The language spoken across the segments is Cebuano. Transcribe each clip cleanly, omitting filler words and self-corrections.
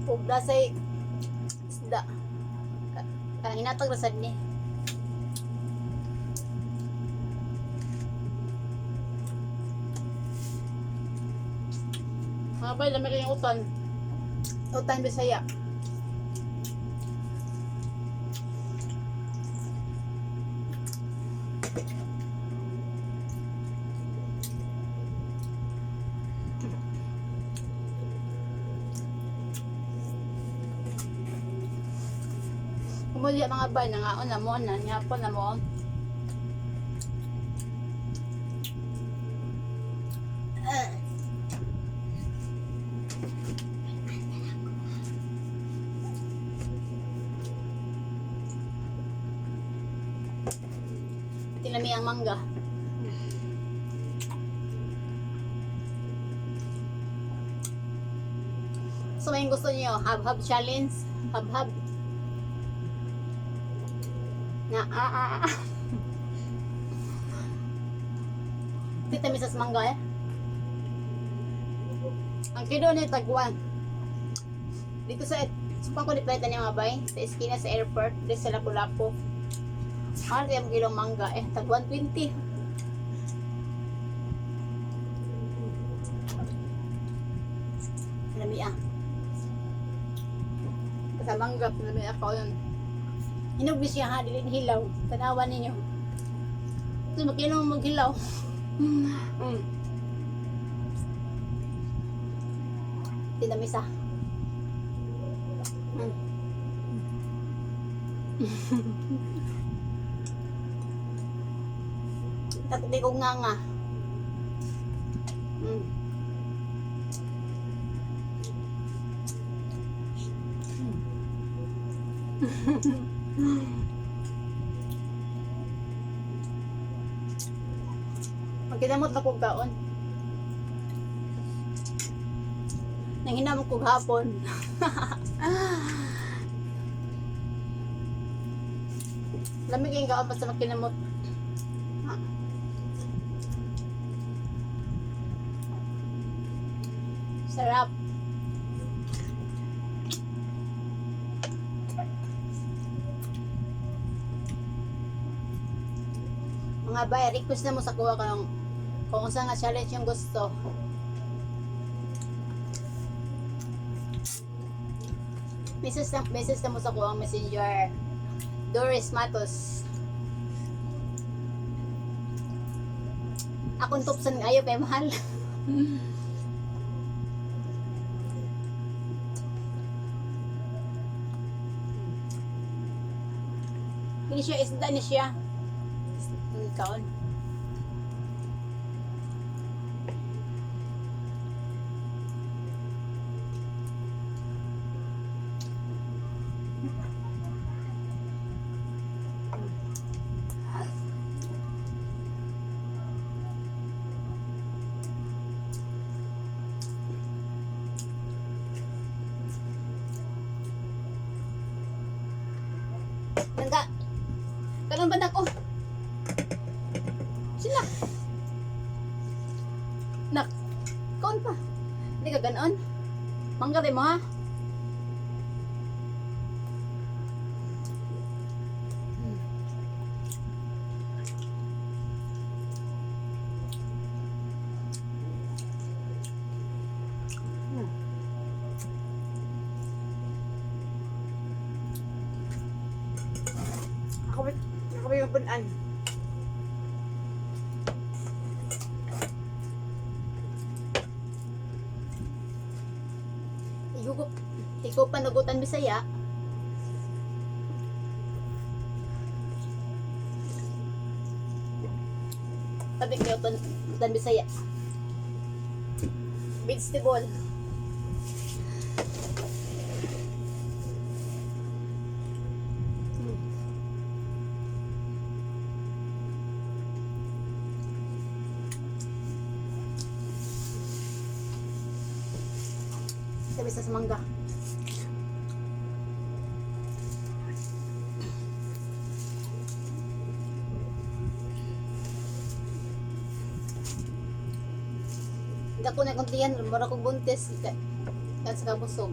Ug dasay isda. Kanang hinatag ra sad ni. Mga bay, lami kayong utan. Utan Bisaya. Kumuli mga bay, nangaon na mo na, nihapon na mo. Tinami ang mangga. So, may gusto niyo, hab-hab challenge? Hab-hab. Na, ah, ah, ah. Tita Mrs. Mangga eh. Ang kilo ni tagwan. Dito sa Supang ko di plata ni mga bay, sa eskina sa airport, dito sa Lapu-Lapu. Mahal kaya ang kilong mangga eh, tag 120. Lami ah. Sa mangga, lami ako yun. Hinog ni siya ha, dili ni hilaw. Tanawan ninyo. Ito, makinong maghilaw. Tinamisa. Takot ko nga nga. Pagkinamot na kong kaon. Nanghinamot kong hapon. Lamig yung kaon basta makinamot. Ah. Sarap. Mga bay, request na mo sa kuha kung unsa nga challenge yung gusto. Message na mo sa kuha ang messenger. Doris Matos. Akong tupsan ayo kay mahal. Hindi siya isda ni siya. Ang kaon. Nangga. Kanon ba ko? Sila. Nak. Kaon pa. Hindi ka ganon. Mangga mo ha. Ako ba yung punan? Igugup. Ikaw panagutan Bisaya. Tabi kayo tan Bisaya. Vegetable. Sabi sa mangga. Hindi ako nakuntihan, mura kong buntis. Kahit sa kabusog.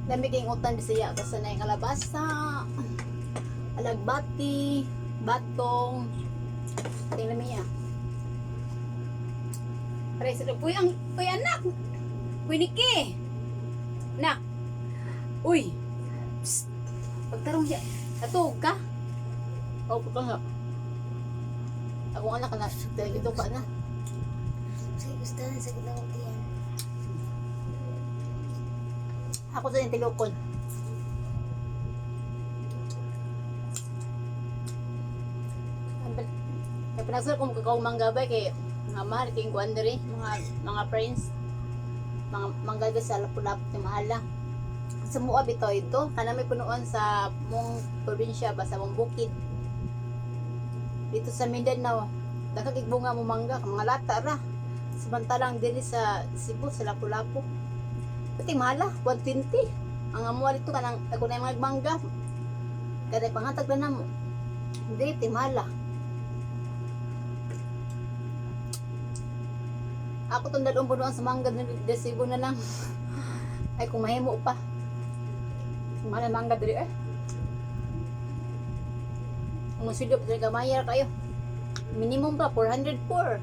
Dami kayong utan Bisaya basta na yung kalabasa, alagbati, batong. Tingnan mo niya. Pare sa puy ang puy anak. Puy Niki. Nak. Uy. Psst. Pagtarong siya. Natug ka? Oh, puto nga. Akong anak na, dito ka na. Sa gusto na sa gitna tiyan. Ako sa yung tilukon. Kaya pinasal kung kakaw manggabay kay mga mahal kay kuan diri mga friends mga manggaga sa Lapu-Lapu ni mahala. Sa mua bitaw ito, kana may punuan sa mong probinsya ba sa mong bukid. Dito sa Mindanao, daghang bunga mo mangga, mga lata ra. Samantalang diri sa Cebu sa Lapu-Lapu. Pati mahala, 120. Ang amuha dito kanang ako na yung mga mangga. Kada pangatag na namo. Hindi, timala. Ako tong dalawang punuan sa mangga na Cebu na lang. Ay, kung mahimo pa. Mahal ang mangga diri eh. Ang musilyo pa talaga mayar kayo. Minimum pa, 404.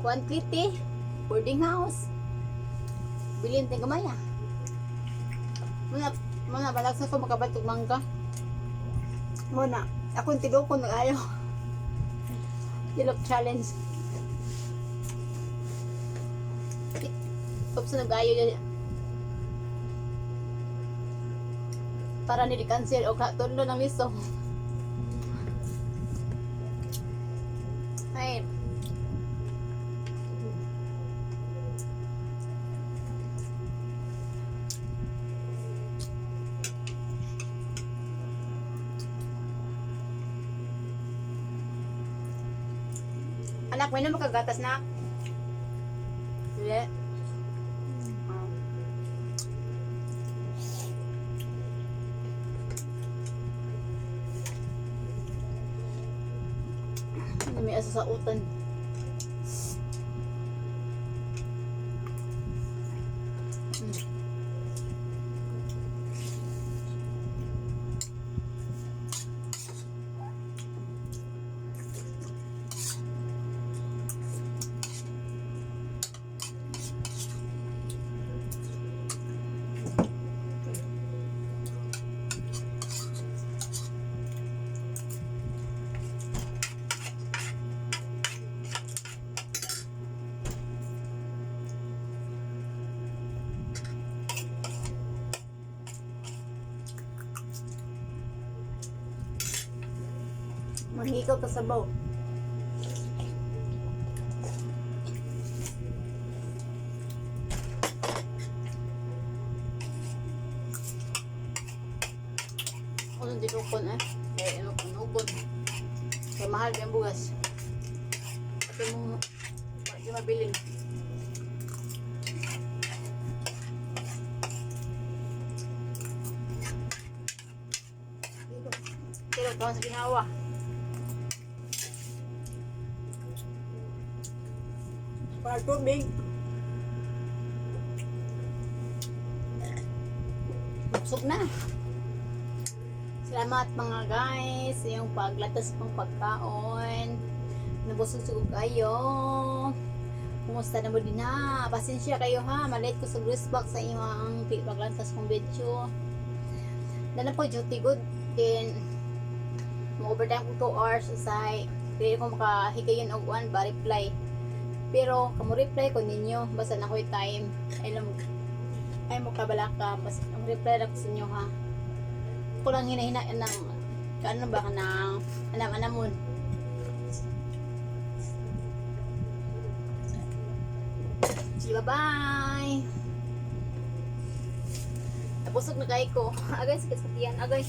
Quantity, boarding house. Bilin tayong gamay ah. Muna, muna, balaksa ko makabatog mangga. Muna, ako yung tilok ko nag-ayaw. Tilok challenge. Oops, nag-ayaw yan. Para nili-cancel o katulo ng miso. Ay, anak, may na makagatas na. Hindi. Ah. Ano, may asa sa utan. Manghikaw ta sabaw. Ako nang dinukon eh. Kaya ano kung ubod. Kaya mahal yung bugas. Ito mo, wala di mabilin. Pero ito sa ginawa. Para tubig. Busog na. Salamat mga guys sa iyong paglatas ng pagkaon. Nabusog sugod kayo. Kumusta na mo din ha? Pasensya kayo ha. Malate ko sa box sa imong paglantas kong video. Dana po duty good. Then, mo-overtime ko 2 hours usay. Dili ko makahigayon og uan ba reply. Pero kamo reply ko ninyo basta na ko'y time. Ay lang ay mo kabalaka basta ang reply ra ko sa inyo ha. Kulang hinahina ng kaano ba ka ng anam-anamon. Sige, bye-bye! Nabusog na kayo ko. Agay, sakit sa tiyan. Agay.